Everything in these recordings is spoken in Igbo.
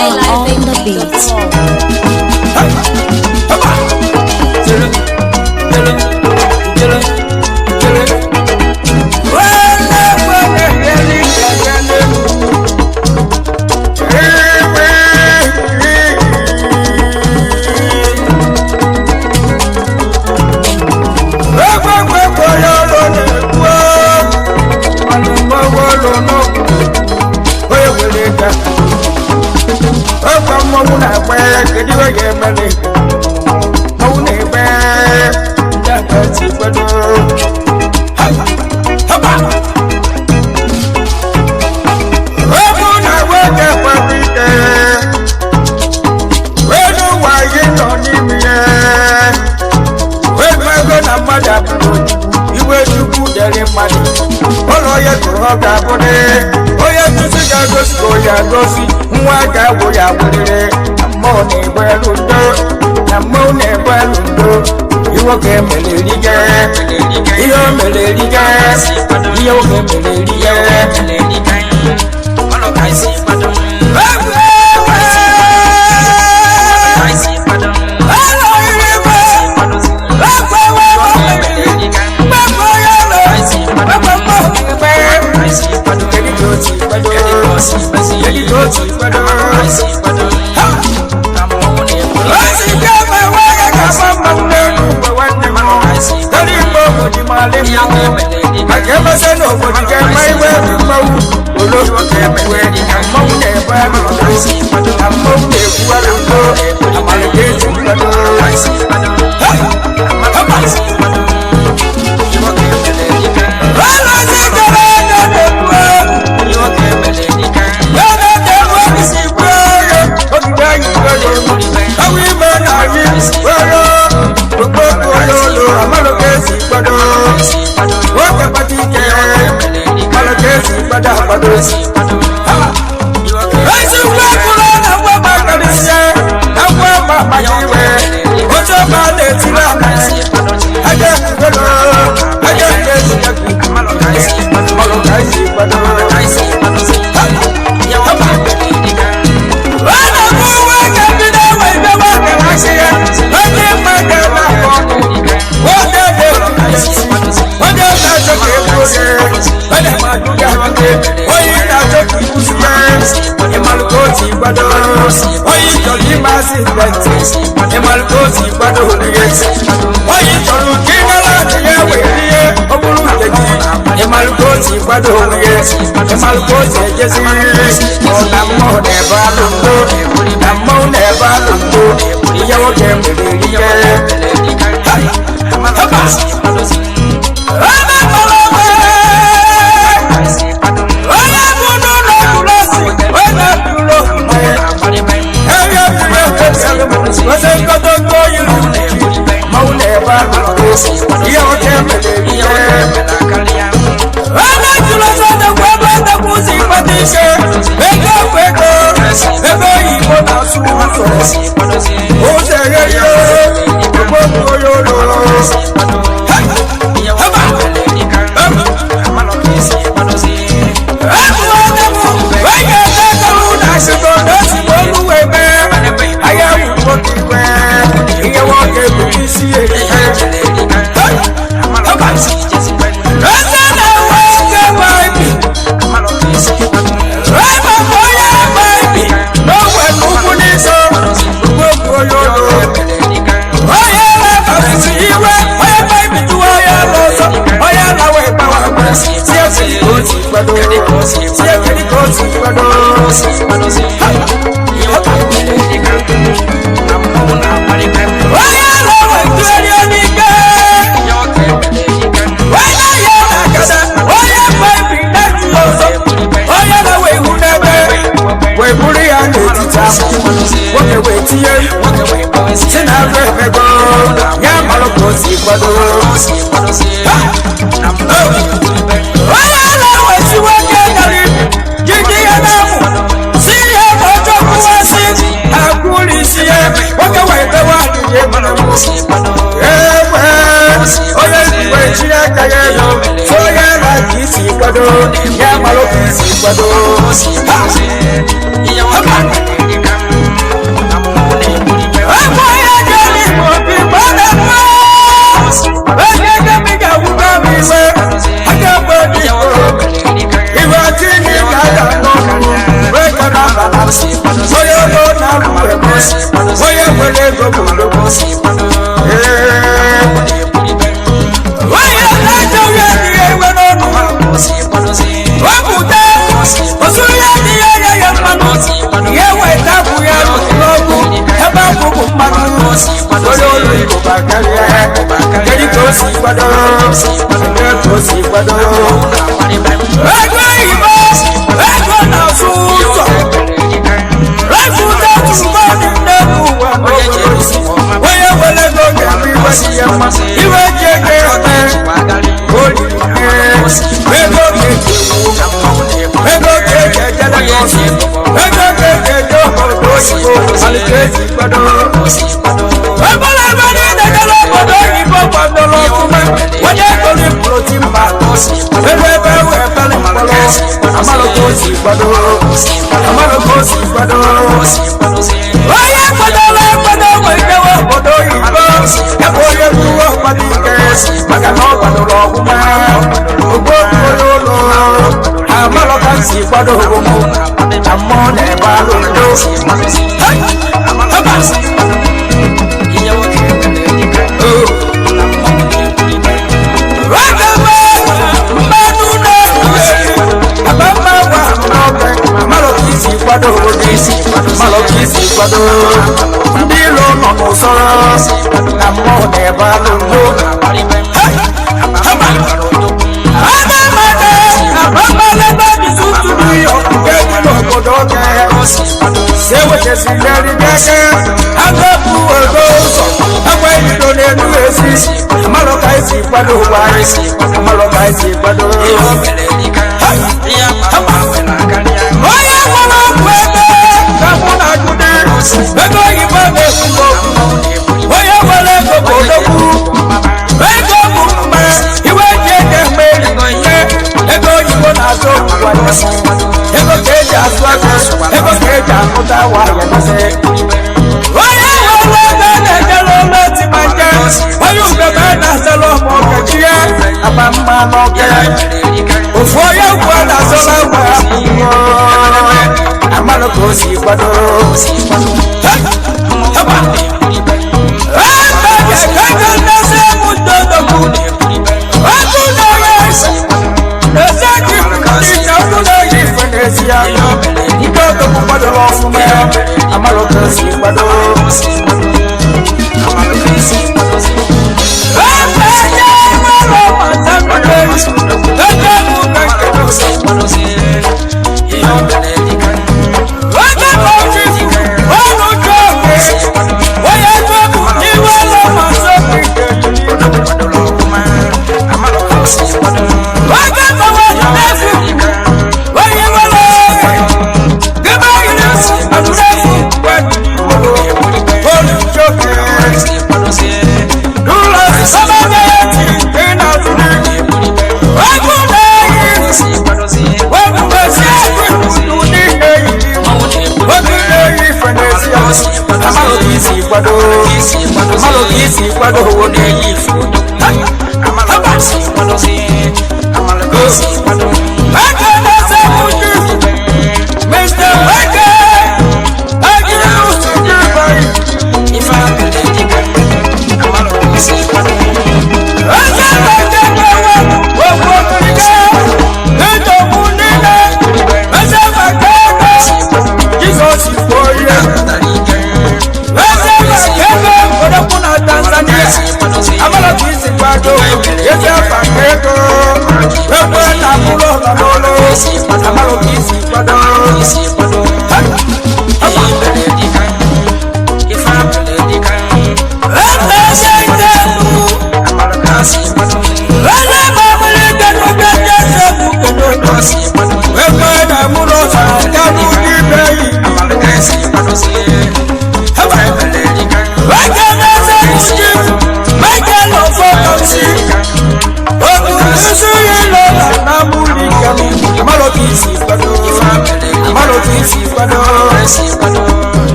Drama on the beat. Ọgwa mmọnwụ na-agba kedu ihe ga-emere mmọnwụ na-egbe ndị aka ti kwado ọbụ na nwoke kwado ike wee n'ụwa anyị nọ n'ime ya wee ego na mmadụ abụrụ iwe chukwu dere mmadụ ụlọ ya tụrụ ọ ga-abụrị onye nkuzi ga-agosi ka onye agosi nwa ga-agwụ ya gwụrịrị na mmụọ na-egbe elu ndo na mmụọ na-egbe elu ndo iwe ka emere erige ihe o mere erige ihe oge mere erige. Kwado. kwado. Ego oyibo, ego na-asụ ụzọ. Rẹfúdà tùbọ̀ ní nẹ́kù wà n'obodo. Onye were ego ga-eme iwe dị ya mma. Iwe ji ego eme, olili ego ga-eji ewu. Ego ga-eji eje Lagos. Ego ga-eji eje obodo oyibo. Malite ezi kwado. Ebere ebe niile gara obodo oyibo kwadoro ọfụma. Onye goro protein mba. Ebe ebe wee bere mkpọrọ. Amalụ ka o si kwado. Amalụ ka o si kwado. Onye kwadoro ekwado wee jewe obodo oyibo. Ya bụ onye kwuo kwado ike. Maka na ọ kwadoro ọfụma. Ogbo onye ụlọ. Amalụ ka m si kwado onwe m. Na mmụọ na-ebe alụ ndo. Hey! Haba! Ndị ilo nọ n'ụsọrọ na mmụọ na-ebe alụ ndo. Kwado ụwa anyị, amalụ ka anyị si kwado. Onye nwere ọgwụ ego ka mụ na-agụde, ego oyibo na-ekwugo okwu. Onye nwere ego bụ odogwu. Ego bụ mma, iwe ji ego eme ihe. Ego oyibo na-azụ ụwa ya. Ego ka eji azụ aka, ego ka eji akụta waya masị. Onye nwere ego na-ejere ụlọ timanje, onye ugebe na-azara ụmụ ọkachi ya, agba mma n'ọka. Ofu onye ugwu a na-azọrọ agwa amalụ ka o si kwado. Amalụ ka o si kwado.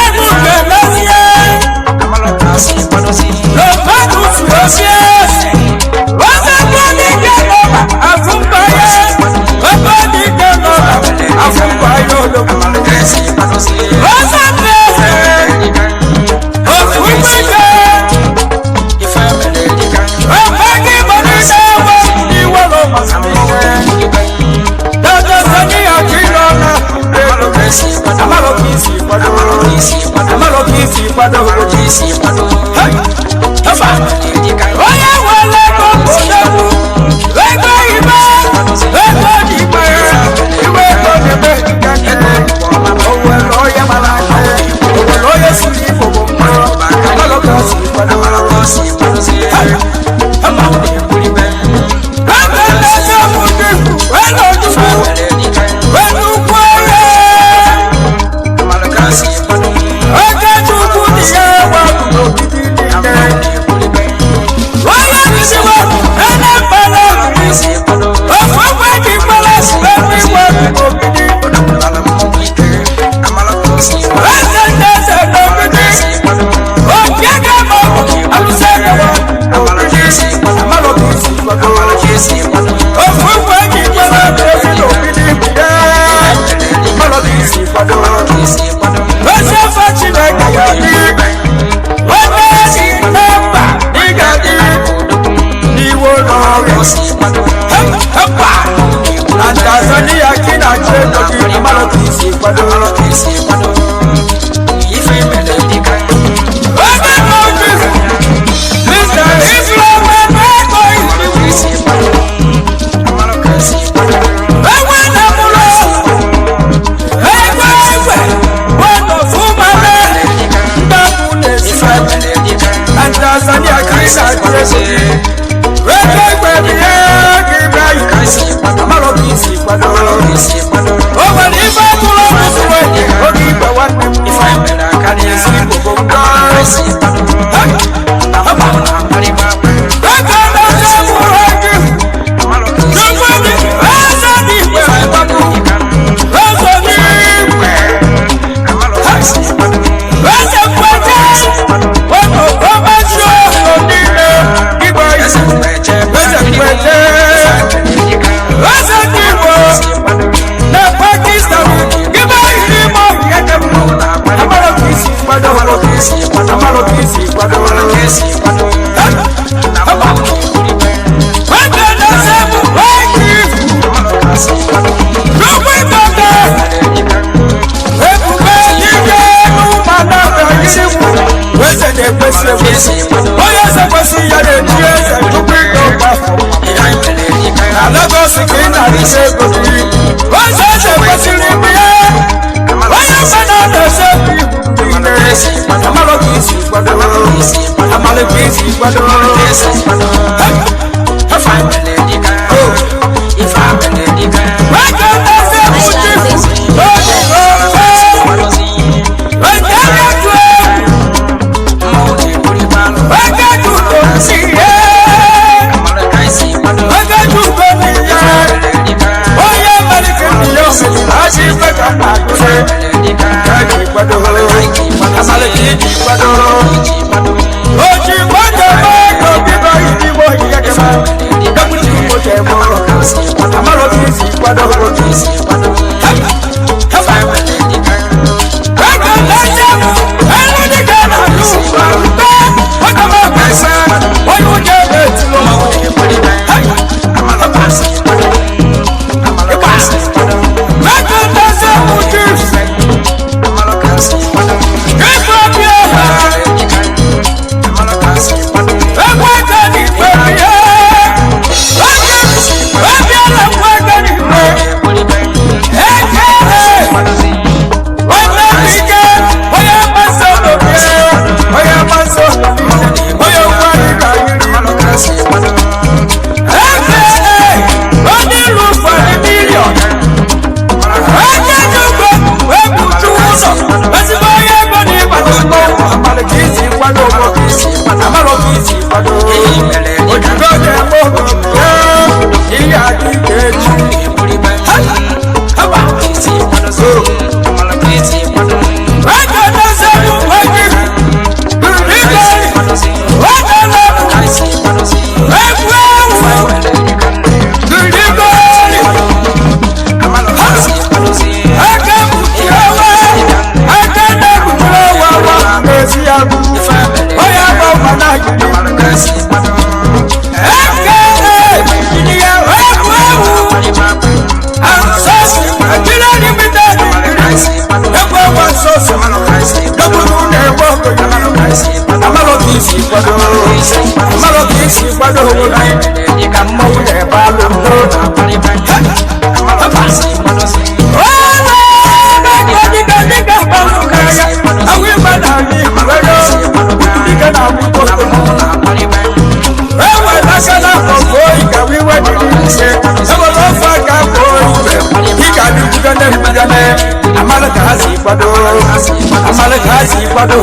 Ebe isi kwado. Onye nwere ego bụ odogwu. Ego ibe, ego dị ikpe, iwe ego na-eme nke o nwere onye mara aka, o nwere onye siri Igbo bụ mkpụrụ, amalụ ka o si kwado. Ebe na-eze bụ ndị elu ojukwu, elu ukwu ọhịa. Eke Chukwu dị ya egbe n'ogidi niile. Onye nisiwe, ene mkpere ofu ogbe ji mkpere ebe igwe n'ogidi. Eze ndị eze n'ogidi. Oke ga-eme alụsị ekewa n'ogidi. Amalụ ka isi kwado. Ofu ogbe ji mkpere ebe n'ogidi. Amalụ ka isi kwado. Ezi afọ Chineke ya dị. Onye si na mba ị ga-adị n'iwo n'ọrịa. Hempa! Na Tanzania ka ị na-achụ ego gị, amalụ ka isi kwado. Ebe n'obi, Mr. Islam ego isi. Enwe na mụrụ, ego egwe, wena ofumale, ndapụ na-esi. Na Tanzania ka ị na-achụ ego gị. Ego egwe bụ ihe gị bịa yi, amalụ ka isi kwado. O nwere ife tụrụ ọtụtụ oge oge igwe nwanne m ka na-esi Igbo bụ nkọ. Ego na-eze mụrụ gị, Chukwu dị, eze dị igwe mgbapụ, eze dị igwe, eze mkpeje, wepụ omechi ọhụrụ niile, igwe eze mkpeje, eze dị igbo na Pakistan, gịba iri ime ọhịa ka mma, amara ka isi kwado, amara ka isi kwado. Ebe na-eze bụ oge ifu, Chukwu ịkpọta, ebube eluigwe n'ụmụada ka iri mụ, eze na-ekwesị ekwesị, onye eze kwesị ya na-eji eze Chukwu ịkpọta. Na Lagos ka ị na-arịsị ego gị, eze eze kwesịrị ịbụ ya, onye mmadụ na-eze bụ ihu niile, amalụ ka isi kwado, amalụ ka isi kwado. Eke na-eze bụ Chifu, oge ofe, eke na-atụ egwu, eke jugo n'ihe, eke jugo n'ihe, onye malite ndị ya osiri, achị ife ka m na-agụsị, ka eji kwado, amalụ ka iji kwado. Oji kwado ego bíbá ìdí kwado onwe gị ka mmanwụ na-ebe alụ ndo. Amala ka ha si kwado, amala ka ha si kwado.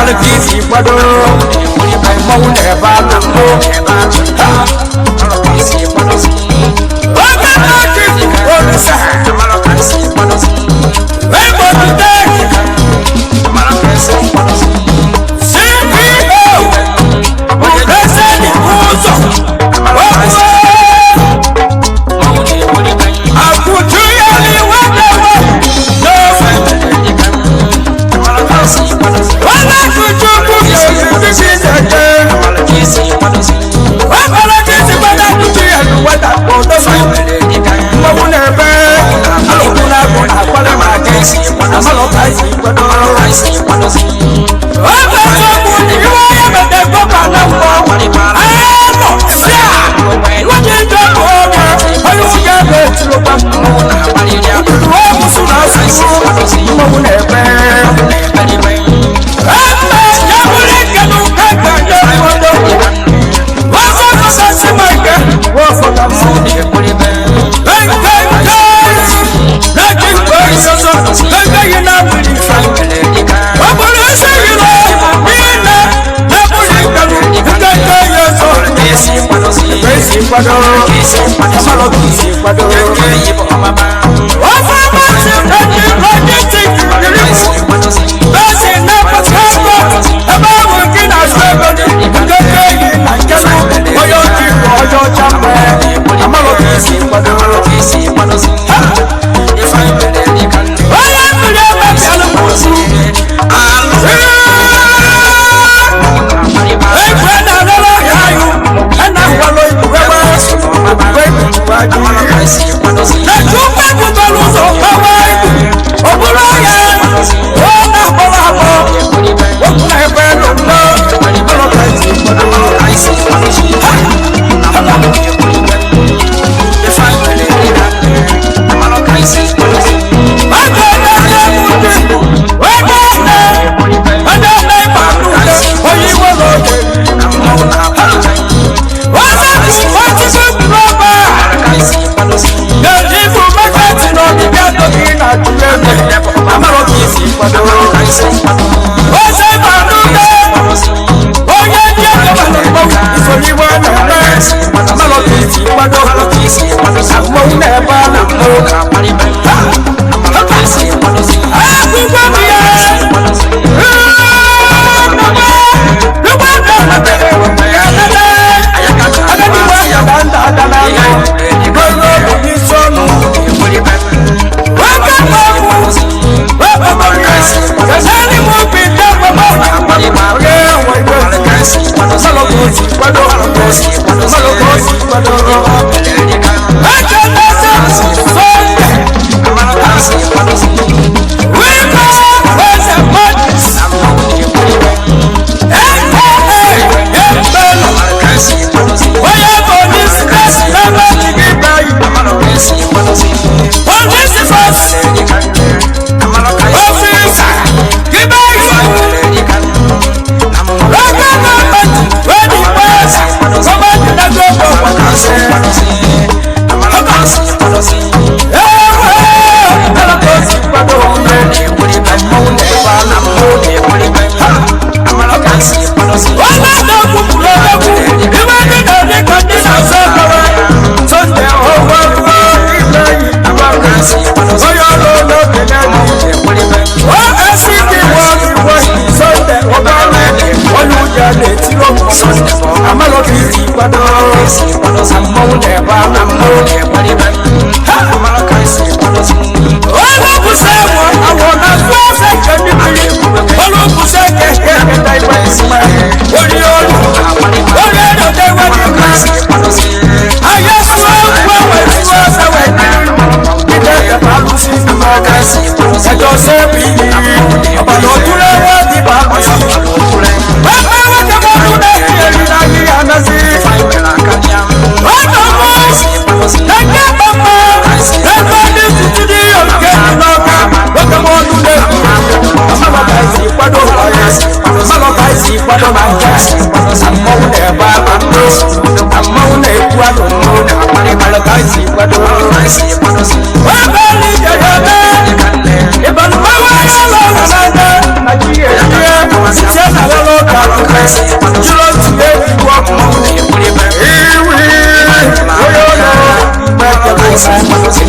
Amalụ ka isi kwado mmọnwụ na-ebe alụ mbụ. Oge na-achị Olisa Ebo CEO Blessed Ụzọ Akụju ya n'iwe na-ewe n'ofe. Onye Chukwu ga-ezisi na-eje. Ọbara Jesu gbada akụju ya n'ụwa odozi. Mmọnwụ na-ebe alụkwụ na-agụ na-akwado ma aka isi amalụ ka isi kwado. Oge nsogbu iwe onye mete gọba na mbọ. Ayé sí à. Ìwé ní ìjọ kò ọmọ onye ụjọ ebe etirokwa. Uwe musu na asụsụ mmọnwụ na-ebe. Ebe ya bụrụ nke na ụka ka nye ụfọdụ. Ọsọ ọsọ si ma nke wee ụfọdụ mụ. Ọ bụrụ isi gị na niile na-ebụghị nkanụ nke nke ya ọzọ. Esi kwado, amalụ ka isi kwado. Ofe mmasị ndị logistik yiri bẹ́sì náà pàṣẹ ebe ahụ nke na-asụ ego nke nke yi na nke nụ onye oji bụ onye ọcha mgbe amalụ ka isi kwado. Onye mmiri ebe bịalụ m ozu. Egwu na-alọrọ ọhịa ayụ, a na-akwalọ igwe ebe igwe igwe ajụ. Na Chukwu ebubere ụzọ gbawa ibu, ọ bụrụ ọhịa, ọ na-akpọrọ akpọ, okwu na-ebe nụ nnọọ, amalụ ka isi kwado. Akwụkwọ m ya. Jụrụ otu egwu ọkụ iwi onye ụlọ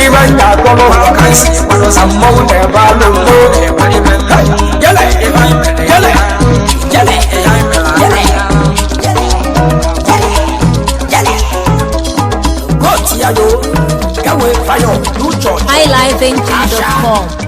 ibe ga-akọrọ na mmọnwụ na-ebe alụ mgbo. Gele gele gele gele gele gọt ya yo gawe fayọ n'uche. highlifeng.com.